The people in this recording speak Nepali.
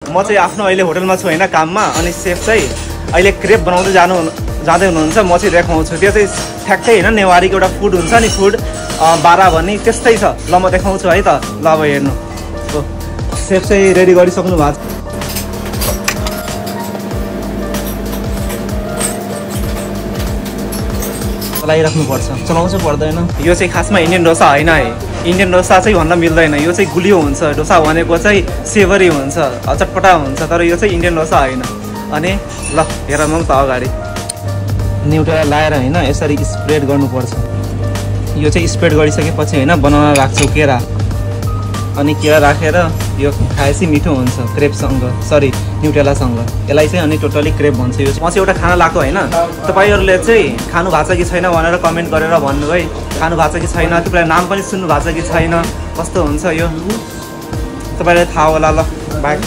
म चाहिँ आफ्नो अहिले होटलमा छु होइन काममा अनि सेफ चाहिँ अहिले क्रेप बनाउँदै जाँदै हुनुहुन्छ म चाहिँ देखाउँछु त्यो चाहिँ ठ्याक्कै होइन नेवारीको एउटा फुड हुन्छ नि फुड बारा भन्ने त्यस्तै छ ल म देखाउँछु है त ल अब हेर्नु सेफ चाहिँ रेडी गरिसक्नु भएको छ चलाइराख्नुपर्छ चलाउँछ पर्दैन यो चाहिँ खासमा इन्डियन डोसा होइन है इन्डियन डोसा चाहिँ भन्न मिल्दैन यो चाहिँ गुलियो हुन्छ डोसा भनेको चाहिँ सेभरी हुन्छ चटपटा हुन्छ तर यो चाहिँ इन्डियन डोसा होइन अनि ल हेर म त अगाडि न्युटेला लाएर होइन यसरी स्प्रेड गर्नुपर्छ यो चाहिँ स्प्रेड गरिसकेपछि होइन बनाउन राख्छु केरा अनि केरा राखेर यो खाएपछि मिठो हुन्छ क्रेपसँग सरी न्युटेलासँग यसलाई चाहिँ अनि टोटली क्रेप भन्छ यो म चाहिँ एउटा खाना लगाएको होइन तपाईँहरूले चाहिँ खानु भएको छ कि छैन भनेर कमेन्ट गरेर भन्नु है खानु भएको छ कि छैन तपाईँलाई नाम पनि सुन्नु भएको छ कि छैन कस्तो हुन्छ यो तपाईँलाई थाहा होला ल बाई